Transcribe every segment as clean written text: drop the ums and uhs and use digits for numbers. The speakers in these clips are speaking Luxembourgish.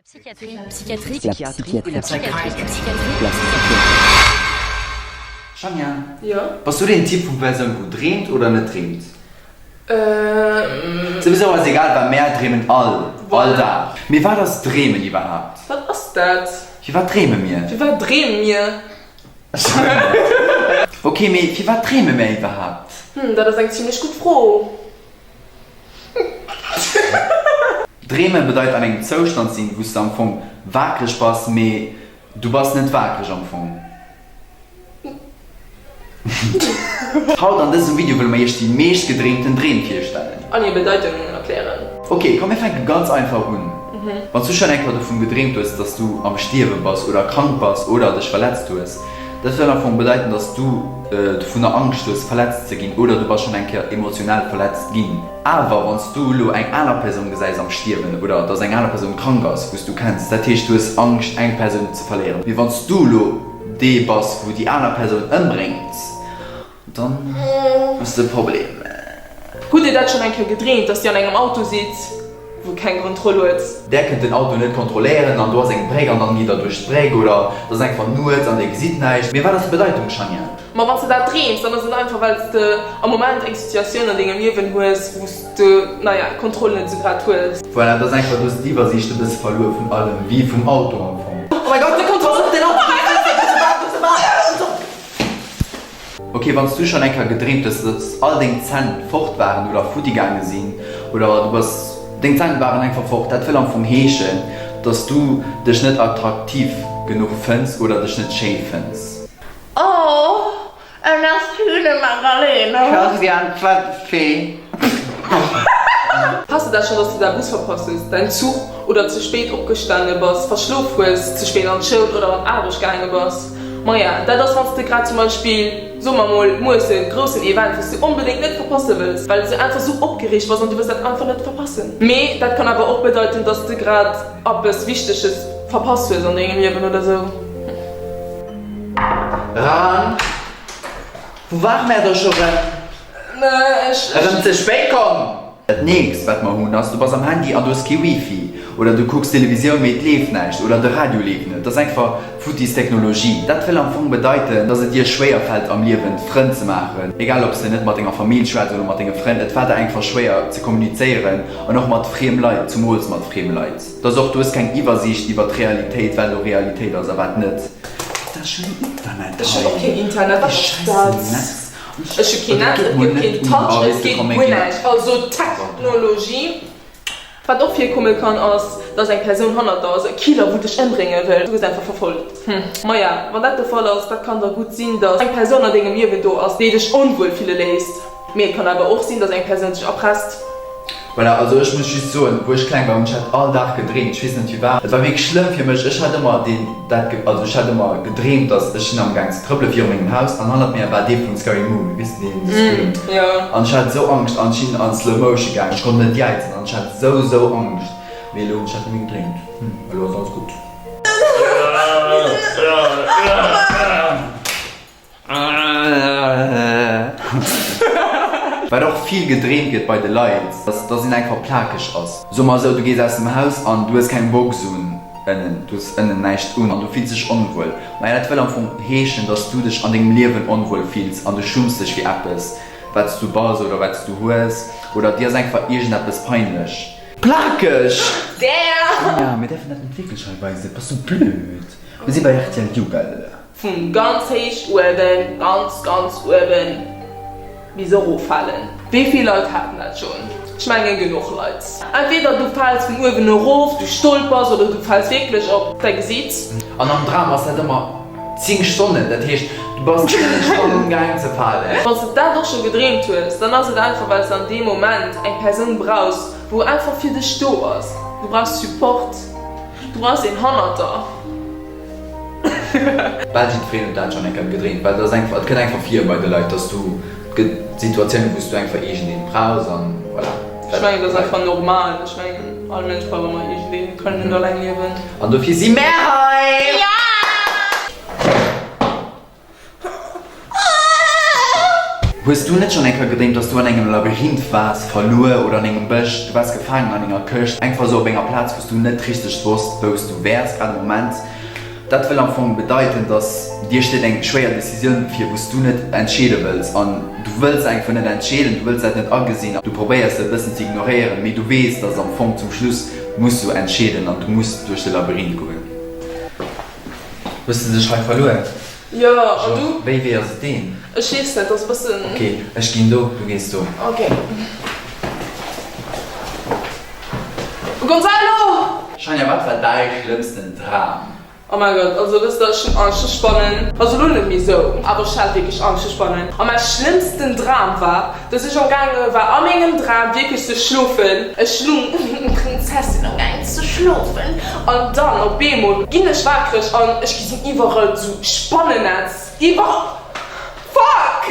Psychiatrie, psychiatrie, la psychiatrie, psychiatrie. Shania, Jo? bass du deen Typ vu Persoun wou dreemt oder net dreemt? Ehm. Souwisou ass egal well mär dreemen all, all Voilà. Dag. Mee wat ass dreemen iwwerhaapt? Wat ass dat? Firwat dreeme mir? Firwat dreeme mir? Ok, mee firwat dreeme mär iwwerhaapt? Hm, dat ass eng zimlech gutt Fro. Dreeme bedeit an engem Zoustand sinn, wou s de am Fong waakreg bass, mee du bass net waakreg am Fong. Haut an dësem Video wëlle mer iech déi meescht gedreemten Dreem virstellen. An hir Bedeitungen erklären. Ok, komm mir fänke ganz einfach un. Wann s du schonn eng Kéier dovun gedreemt hues, dass du am Stierwe bass oder krank bass oder dech verletzt hues, Dat wëll am Fong bedeiten, dass du dovunner Angscht hues, verletzt ze ginn oder du bass schonn eng Kéier emotional verletzt ginn. Awer wann s du elo eng aner Persoun gesäis am Stierwen oder dass eng aner Persoun krank ass, wou s du kenns, dat heescht du hues Angscht eng Persoun ze verléieren. Mee wann s du elo dee bass, wou déi aner Persoun ëmbréngt, Dann hues de e Problem. Hutt dir dat schonn eng Kéier gedreemt, dass dir an engem Auto sidd, wou keng Kontroll huet? Där kënnt den Auto net kontrolléieren an do ass eng Bréck an dann gitt der duerch d'Bréck oder et ass einfach nuets an dir gesitt näischt. Mee wat ass d'Bedeitung, Shania? Ma wann s de dat dreems, dann ass et einfach, well s de am Moment eng Situatioun an dengem Liewen hues, wou s de, naja, d'Kontroll net esou grad hues. Voilà, et ass einfach, du hues d'Iwwersiicht e bësse verluer vun allem, wéi vum Auto am Fong. Oh mein Gott, pass op den Auto, do ass e Bam, do ass e Bam, do ass e Bam! Ok, wann s du schonn eng Kéier gedreemt hues, dass all deng Zänn fort waren oder futti gaange sinn oder du bass, deng Zänn waren einfach fort, dat wëll am Fong heeschen, dass du dech net attraktiv genuch fënns oder dech net schéi fënns. Oh, en ass Hühne Magdalena. Christian, wat fee. Has de dat schonn, dass de däi Bus verpasst hues, däin Zuch oder ze spéit opgestane bass, verschlof hues, ze spéit an d'Schoul oder an d'Aarbecht gaange bass? Maja, dat ass wann s de grad zum Beispill, soe mer mol, muers e groussen Event, wou s de onbedéngt net verpasse wëlls, well s de einfach sou opgereegt bass an du wëlls dat einfach net verpassen. Mee dat kann awer och bedeiten, dass de grad eppes Wichteges verpasst hues an dengem Liewen oder sou. Ran, Wou ware mär da scho rem? Erëm ze spéit komm! Dat nächst wat mer hunn ass, du bass am Handy an du hues kee Wifi, oder du kucks Televisioun mee et leeft näischt, oder de Radio leeft net. Dat ass einfach futtis Technologie. Dat wëll am Fong bedeiten, dass et dir schwéier fält am Liewen Frënn ze maachen, egal ob s de net mat denger Famill schwätz oder mat denge Frënn, et war der einfach schwéier ze kommunizéieren an och mat friem Leit, zumools mat friem Leit. Dat ass och, du hues keng Iwwersiicht iwwer d'Realitéit, wat elo Realitéit ass a wat net. Dat ass schonn Internet Ech hunn och hei, keen Internet, wat dee ass scheissen dat? Netz. Ech hu keen Netz, et gëtt keen Touch, et geet guer näischt. Also Technologie. Wat och virkomme kann ass, dass eng Persoun hannert der ass, e Killer wou dech ëmbrénge wëll. Du gëss einfach verfollegt. Hm, maja, wann dat de Fall ass, dat kann da gutt sinn, dass eng Persoun an dengem Liewen do ass, déi dech onwuel fille léisst. Mee et kann awer och sinn, dass eng Persoun sech erpresst. Voilà, also ech muss just soen, wou ech kleng war hunn ech dat all Dag gedreemt, ech weess net firwat, et war wierklech schlëmm fir mech, ech hat ëmmer deen, dat, also ech hat ëmmer gedreemt, dass ech sinn am gaang ze trëppele viru mengem Haus an hannert mir war dee vun Scary Movie, weess de deen Scream, an ech hat esou Angscht an ech sinn an Slow Motion gaang, ech konnt net jäizen an ech hat esou esou Angscht, mee elo hunn ech dat net méi gedreemt, hm, elo ass alles gutt. Wat och vill gedreemt gëtt bei de Leit, dass dass een einfach plakeg ass. Soe mer esou, du gees aus dem Haus an du hues keng Box un ënnen, du hues ënnen näischt un an du fills dech onwuel. Maja, dat wëll am Fong heeschen, dass du dech an dengem Liewen onwuel fills an du schumms dech fir eppes, wat s du bass oder wat s du hues oder dir ass einfach iergendeppes peinlech. Plakeg! Sonja, mir däerfen dat net wierklech hei weisen, bass du blöd? Mir si bei rtl Jugel. Vun ganz héich uewen, ganz ganz uewen bis eroffalen. Wéi vill Leit haten dat schonn? Ech mengen genuch Leit. Entweder du fäls vun uewen erof, du stolpers oder du fäls wierklech op däi Gesiit. An am Dram ass dat ëmmer 10 Stonnen, dat heescht du bass 10 Stonnen gaang ze falen. Wann s de dat och scho gedreemt hues, dann ass et einfach well s de an deem Moment eng Persoun brauchs wou einfach fir dech do ass. Du brauchs Support, du brauchs een hannert der. Bal jiddwereen huet dat schonn eng Kéier gedreemt, well et ass einfach, et kënnt einfach vir bei de Leit, dass du, et gëtt Situatiounen, wou s du einfach iergendeen brauchs an voilà. Ech mengen, dat ass einfach normal. Ech mengen, all Mënsch brauch ëmmer iergendeen, et kann een net alleng liewen. An dofir si mär hei! Hues du net schonn eng Kéier gedreemt, dass du an engem Labyrinth waars, verluer oder an engem Bësch, du waars gefaangen an enger Këscht, einfach esou op enger Plaz, wou s du net richteg wosst, wou s du wäers grad am Moment? Dat wëll am Fong bedeiten, dass dir steet eng schwéier Decisioun bevir, wou s du net entscheede wëlls an du wëlls einfach net entscheeden, du wëlls dat net agesinn, du probéiers se e bëssen ze ignoréieren, mee du weess, dass am Fong zum Schluss muss du entscheeden an du muss duerch de Labyrinth goen. Hues de dech hei verluer? Jo, an du? Wéi wéi ass et deen? Ech weess net, ass e bëssen. Ok, ech ginn do, du gees do. Ok. Gonzalo! Shania, wat war däi schlëmmsten Dram? Oh mäi Gott, also wësst der, ech hunn Angscht vu Spannen. Also elo net méi sou, awer ech hat wierklech Angscht vu Spannen. A mäi schlëmmsten Dram war, dass ech am gaange war a mengem Dram wierklech ze schlofen. Ech lung Prinzessin am gaangen ze schlofen an dann op eemol ginn ech wakereg an ech gesinn iwwerall sou Spannennetz. Iwwerall. Fuck!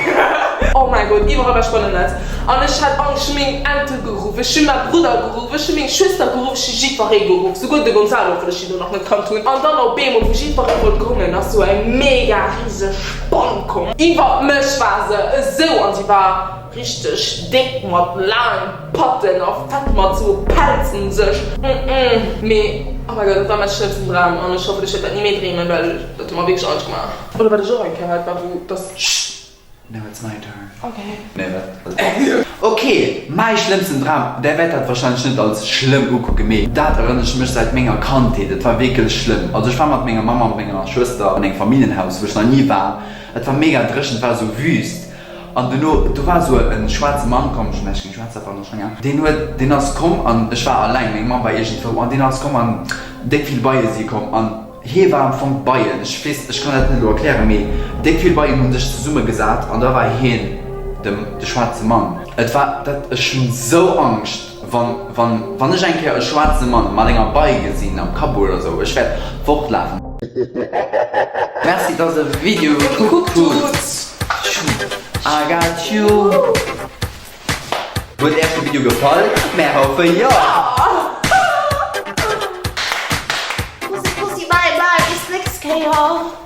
Oh mäi Gott, iwwerall war Spannennetz. An ech hat Angscht. Ech hu meng Eltere geruff, ech hu mäi Brudder geruff, ech hu meng Schwëster geruff, ech hu jiddweree geruff, souguer de Gonzalo, obwuel ech hien do nach net kannt hunn. An dann op eemol, wou jiddweree wollt grummen, ass sou eng mega riseg Spann komm. Iwwert mech war se esou, an si war richteg déck mat laangen Patten a fett mat sou Pelz un sech. Mee, oh mäi Gott, dat war mäi schlëmmsten Dram an ech hoffen, ech wäert dat ni méi dreemen, well dat huet mer wierklech Angscht gemaach. Oder wat ech och eng Kéier hat war wou dass. Now it's my turn. Ok. Nee wat? Ok, mäi schlëmmsten Dram, där wäert dat wahrscheinlech net als schlëmm ukucken, mee dat erënnere ech mech säit menger Kandheet, et war wierklech schlëmm. Also ech war mat menger Mamm an menger Schwëster an engem Familljenhaus wou ech nach ni war, et war mega dréchen, et war esou Wüst an duerno do war esou e schwaarze Mann komm, ech hunn näischt géint Schwaarzer, pardon Shania, deen huet, deen ass komm an ech war alleng, meng Mamm war iergendwou an deen ass komm an déck vill Beie si komm an Hie war am Fong d'Beien, ech weess, ech kann dat net elo erklären, mee déck vill Beien hu sech zesumme gesat an da war hien de de schwaarze Mann. Et war dat, ech hunn sou Angscht, wann, wann, wann ech eng Kéier e schwaarze Mann mat enger Bei gesinn am Cabo oder sou, ech wäert fortlafen. Merci dass e Video gekuckt hutt. I got you. Huet Äech de Video gefall? Mär hoffe jo! Pussy Pussy bye bye bis nächst Kéier.